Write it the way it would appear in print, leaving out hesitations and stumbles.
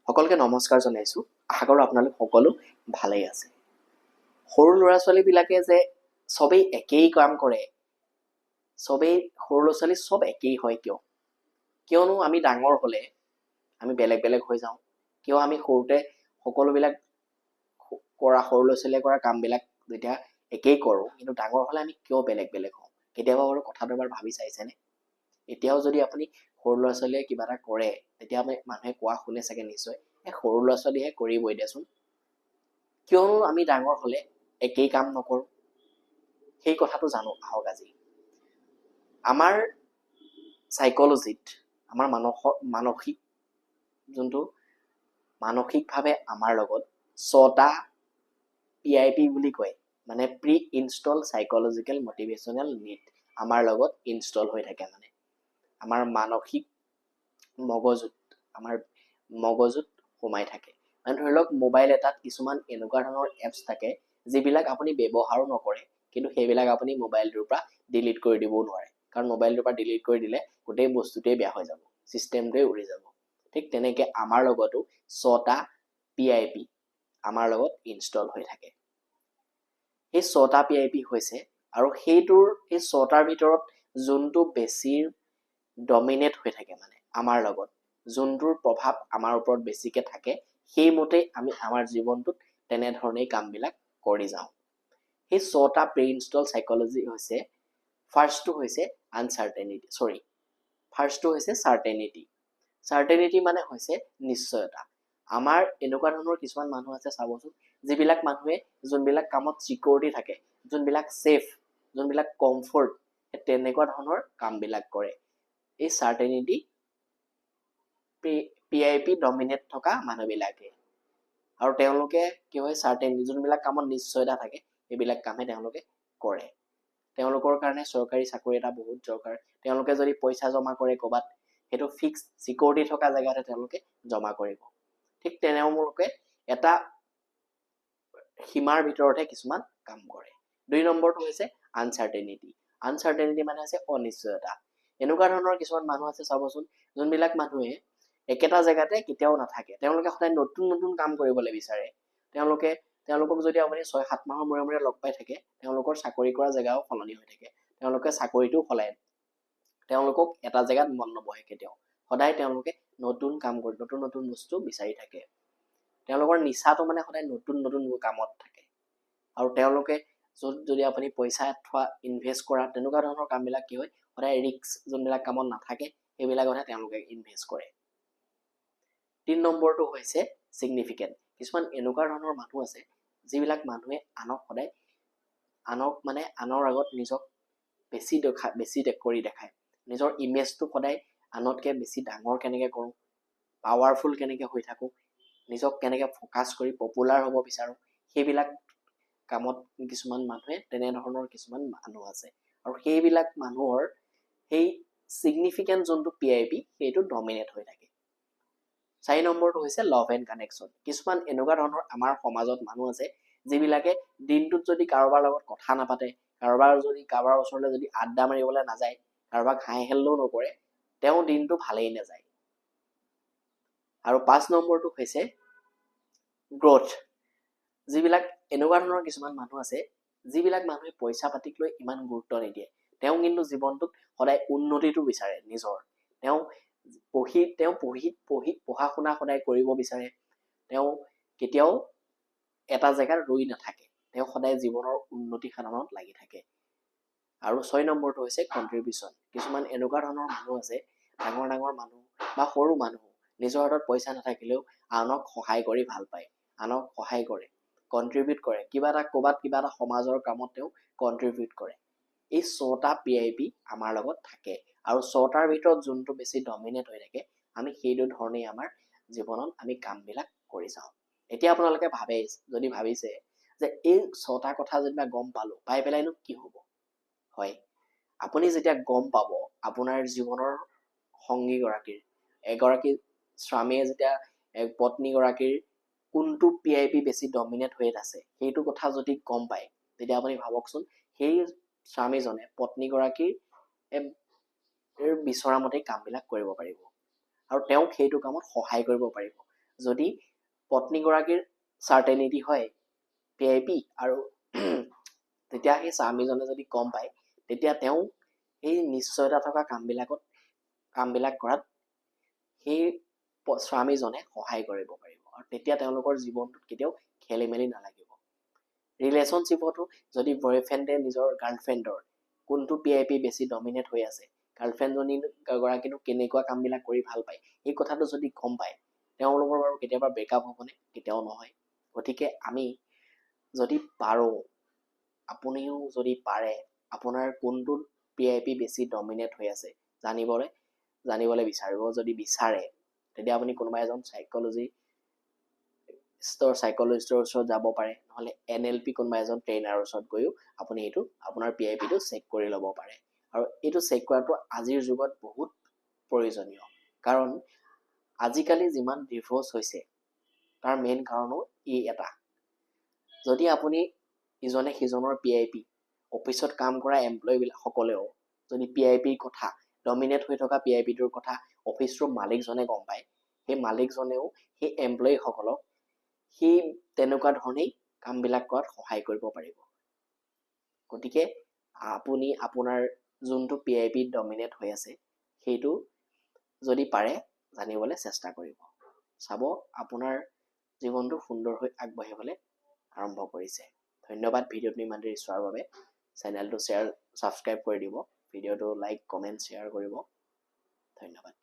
সকলোকে নমস্কাৰ জনাইছোঁ। আশা কৰোঁ আপোনালোক সকলো ভালেই আছে। সৰু ল'ৰা ছোৱালীবিলাকে যে চবেই একেই কাম কৰে, চবেই সৰু ল'ৰা ছোৱালী চব একেই হয় কিয়? কিয়নো আমি ডাঙৰ হ'লে আমি বেলেগ বেলেগ হৈ যাওঁ? কিয় আমি সৰুতে সকলোবিলাক কৰা, সৰু ল'ৰা ছোৱালীয়ে কৰা কামবিলাক যেতিয়া একেই কৰোঁ, কিন্তু ডাঙৰ হ'লে আমি কিয় বেলেগ বেলেগ হওঁ? কেতিয়াবা বাৰু কথাটো এবাৰ ভাবি চাইছেনে? এতিয়াও যদি আপুনি সৰু ল'ৰা ছোৱালীয়ে কিবা এটা কৰে, তেতিয়া আমি মানুহে কোৱা শুনে চাগে নিশ্চয়, "এই সৰু ল'ৰা ছোৱালীহে, কৰিবই দেচোন।" কিয়নো আমি ডাঙৰ হ'লে একেই কাম নকৰোঁ? সেই কথাটো জানো আহক আজি। আমাৰ চাইকলজিত, আমাৰ মানসিক যোনটো মানসিকভাৱে আমাৰ লগত ছটা পিআইপি বুলি কয়, মানে pre install psychological motivational need আমাৰ লগত ইনষ্টল হৈ থাকে। মানে আমাৰ মানসিক মগজুত, আমাৰ মগজুত সোমাই থাকে। মানে ধৰি লওক, মোবাইল এটাত কিছুমান এনেকুৱা ধৰণৰ এপছ থাকে, যিবিলাক আপুনি ব্যৱহাৰো নকৰে, কিন্তু সেইবিলাক আপুনি মোবাইলটোৰ পৰা ডিলিট কৰি দিবও নোৱাৰে। কাৰণ মোবাইলটোৰ পৰা ডিলিট কৰি দিলে গোটেই বস্তুটোৱেই বেয়া হৈ যাব, ছিষ্টেমটোৱেই উৰি যাব। ঠিক তেনেকে আমাৰ লগতো ছটা পিআইপি আমাৰ লগত ইনষ্টল হৈ থাকে। সেই ছটা পিআইপি হৈছে আৰু সেইটোৰ এই ছটাৰ ভিতৰত যোনটো বেছি ডমিনেট হৈ থাকে, মানে আমাৰ লগত যোনটোৰ প্ৰভাৱ আমাৰ ওপৰত বেছিকে থাকে, সেইমতেই আমি আমাৰ জীৱনটোত তেনেধৰণেই কামবিলাক কৰি যাওঁ। সেই ছটা প্ৰি ইনষ্টল চাইকলজি হৈছে, ফাৰ্ষ্টটো হৈছে আনচাৰ্টেনিটি, চৰি, ফাৰ্ষ্টটো হৈছে চাৰ্টেনিটি। চাৰ্টেনিটি মানে হৈছে নিশ্চয়তা। আমাৰ এনেকুৱা ধৰণৰ কিছুমান মানুহ আছে চাবচোন, যিবিলাক মানুহে যোনবিলাক কামত চিকিউৰিটি থাকে, যোনবিলাক ছেফ, যোনবিলাক কমফৰ্ট, তেনেকুৱা ধৰণৰ কামবিলাক কৰে। এই চাৰ্টেনিটি পিআইপি ডমিনেট থকা মানুহবিলাকে। আৰু তেওঁলোকে কি হয়, চাৰ্টেন যোনবিলাক কামত নিশ্চয়তা থাকে, সেইবিলাক কামহে তেওঁলোকে কৰে। তেওঁলোকৰ কাৰণে চৰকাৰী চাকৰি এটা বহুত দৰকাৰ। তেওঁলোকে যদি পইচা জমা কৰে ক'ৰবাত, সেইটো ফিক্স চিকিউৰিটি থকা জেগাতে তেওঁলোকে জমা কৰিব। ঠিক তেওঁলোকে এটা সীমাৰ ভিতৰতহে কিছুমান কাম কৰে। 2 নম্বৰটো হৈছে আনচাৰ্টেনিটি। আনচাৰ্টেনিটি মানে হৈছে অনিশ্চয়তা। এনেকুৱা ধৰণৰ কিছুমান মানুহ আছে চাবচোন, যোনবিলাক মানুহে একেটা জেগাতে কেতিয়াও নাথাকে। তেওঁলোকে সদায় নতুন নতুন কাম কৰিবলৈ বিচাৰে। তেওঁলোকক যদি আপুনি 6-7 মাহৰ মূৰে মূৰে লগ পাই থাকে, তেওঁলোকৰ চাকৰি কৰা জেগাও সলনি হৈ থাকে। তেওঁলোকে চাকৰিটোও সলায়। তেওঁলোকক এটা জেগাত মন নবহে কেতিয়াও। সদায় তেওঁলোকে নতুন কাম কৰি নতুন নতুন বস্তু বিচাৰি থাকে। তেওঁলোকৰ নিচাটো মানে সদায় নতুন নতুন কামত থাকে। আৰু তেওঁলোকে য'ত যদি আপুনি পইচা থোৱা, ইনভেষ্ট কৰা, তেনেকুৱা ধৰণৰ কামবিলাক কি হয়, সদায় ৰিস্ক যোনবিলাক কামত নাথাকে, সেইবিলাকতহে তেওঁলোকে ইনভেষ্ট কৰে। 3 নম্বৰটো হৈছে ছিগনিফিকেণ্ট। কিছুমান এনেকুৱা ধৰণৰ মানুহ আছে, যিবিলাক মানুহে আনক সদায় আনক মানে আনৰ আগত নিজক বেছি কৰি দেখায়। নিজৰ ইমেজটো সদায় আনতকৈ বেছি ডাঙৰ কেনেকৈ কৰোঁ, পাৱাৰফুল কেনেকৈ হৈ থাকোঁ, নিজক কেনেকৈ ফ'কাছ কৰি পপুলাৰ হ'ব বিচাৰোঁ, সেইবিলাক কামত কিছুমান মানুহে, তেনেধৰণৰ কিছুমান মানুহ আছে। আৰু সেইবিলাক মানুহৰ সেই ছিগনিফিকেণ্ট যোনটো পিআইপি, সেইটো ডমিনেট হৈ থাকে। 4 নম্বৰটো হৈছে লভ এণ্ড কানেকশ্যন। কিছুমান এনেকুৱা ধৰণৰ আমাৰ সমাজত মানুহ আছে, যিবিলাকে দিনটোত যদি কাৰোবাৰ লগত কথা নাপাতে, কাৰোবাৰ ওচৰলৈ যদি আড্ডা মাৰিবলৈ নাযায়, কাৰোবাক হাই হেল্ল' নকৰে, তেওঁ দিনটো ভালেই নাযায়। আৰু 5 নম্বৰটো হৈছে গ্ৰ'থ। যিবিলাক এনেকুৱা ধৰণৰ কিছুমান মানুহ আছে, যিবিলাক মানুহে পইচা পাতিক লৈ ইমান গুৰুত্ব নিদিয়ে, তেওঁ কিন্তু জীৱনটোত সদায় উন্নতিটো বিচাৰে নিজৰ। তেওঁ পঢ়ি পঢ়ি পঢ়া শুনা সদায় কৰিব বিচাৰে। তেওঁ কেতিয়াও এটা জেগাত ৰৈ নাথাকে। তেওঁ সদায় জীৱনৰ উন্নতি সাধনত লাগি থাকে। আৰু 6 নম্বৰটো হৈছে কণ্ট্ৰিবিউশ্যন। কিছুমান এনেকুৱা ধৰণৰ মানুহ আছে, ডাঙৰ ডাঙৰ মানুহ বা সৰু মানুহ, নিজৰ হাতত পইচা নাথাকিলেও আনক সহায় কৰি ভাল পায়, আনক সহায় কৰে, কণ্ট্ৰিবিউট কৰে কিবা এটা, ক'ৰবাত কিবা এটা সমাজৰ কামত তেওঁ কণ্ট্ৰিবিউট কৰে। এই ছটা পিআইপি আমাৰ লগত থাকে আৰু ছটাৰ ভিতৰত যোনটো বেছি ডমিনেট হৈ থাকে, আমি সেইটো ধৰণেই আমাৰ জীৱনত আমি কামবিলাক কৰি যাওঁ। এতিয়া আপোনালোকে ভাবে, যদি ভাবিছে যে এই ছটা কথা যেনিবা গম পালো, পাই পেলাইনো কি হ'ব? হয়, আপুনি যেতিয়া গম পাব, আপোনাৰ জীৱনৰ সংগীগৰাকীৰ, এগৰাকী স্বামীয়ে যেতিয়া পত্নীগৰাকীৰ কোনটো পিআইপি বেছি ডমিনেট হৈ আছে, সেইটো কথা যদি গম পায়, তেতিয়া আপুনি ভাবকচোন, সেই স্বামীজনে পত্নীগৰাকীৰ বিচৰা মতেই কামবিলাক কৰিব পাৰিব আৰু তেওঁক সেইটো কামত সহায় কৰিব পাৰিব। যদি পত্নীগৰাকীৰ চাৰ্টেনিটি হয় পিআইপি আৰু তেতিয়া সেই স্বামীজনে যদি গম পায়, তেতিয়া তেওঁ সেই নিশ্চয়তা থকা কামবিলাক কৰাত সেই স্বামীজনে সহায় কৰিব পাৰিব আৰু তেতিয়া তেওঁলোকৰ জীৱনটোত কেতিয়াও খেলি মেলি নালাগিব। ৰিলেশ্যনশ্বিপতো যদি বয়ফ্ৰেণ্ডে নিজৰ গাৰ্লফ্ৰেণ্ডৰ কোনটো পিআইপি বেছি ডমিনেট হৈ আছে, গাৰ্লফ্ৰেণ্ডজনী গৰাকীনো কেনেকুৱা কামবিলাক কৰি ভাল পায়, এই কথাটো যদি গম পায়, তেওঁলোকৰ বাৰু কেতিয়াবা ব্ৰেকআপ হ'বনে? কেতিয়াও নহয়। গতিকে আমি যদি পাৰোঁ, আপুনিও যদি পাৰে, আপোনাৰ কোনটো পিআইপি বেছি ডমিনেট হৈ আছে জানিবলৈ বিচাৰিব যদি বিচাৰে, তেতিয়া আপুনি কোনোবা এজন চাইকলজিষ্টৰ ওচৰত যাব পাৰে, নহ'লে এনএলপি কোনোবা এজন ট্ৰেইনাৰৰ ওচৰত গৈও আপুনি এইটো আপোনাৰ পিআইপিটো চেক কৰি ল'ব পাৰে। আৰু এইটো চেক কৰাটো আজিৰ যুগত বহুত প্ৰয়োজনীয়, কাৰণ আজিকালি যিমান ডিভ'ৰ্চ হৈছে তাৰ মেইন কাৰণো ই এটা। যদি আপুনি ইজনে সিজনৰ পিআইপি, অফিচত কাম কৰা এমপ্লয়ীবিলাক সকলেও যদি পিআইপিৰ কথা, ডমিনেট হৈ থকা পিআইপিটোৰ কথা অফিচটোৰ মালিকজনে গম পায়, সেই মালিকজনেও সেই এমপ্লয়ীসকলক সেই তেনেকুৱা ধৰণেই কামবিলাক কৰাত সহায় কৰিব পাৰিব। গতিকে আপুনি আপোনাৰ যোনটো পিআইপি ডমিনেট হৈ আছে, সেইটো যদি পাৰে জানিবলৈ চেষ্টা কৰিব। চাব, আপোনাৰ জীৱনটো সুন্দৰ হৈ আগবাঢ়িবলৈ আৰম্ভ কৰিছে। ধন্যবাদ ভিডিঅ'টো ইমান দেৰি চোৱাৰ বাবে। চেনেলটো শ্বেয়াৰ, ছাবস্ক্ৰাইব কৰি দিব, ভিডিঅ'টো লাইক, কমেণ্ট, শ্বেয়াৰ কৰিব। ধন্যবাদ।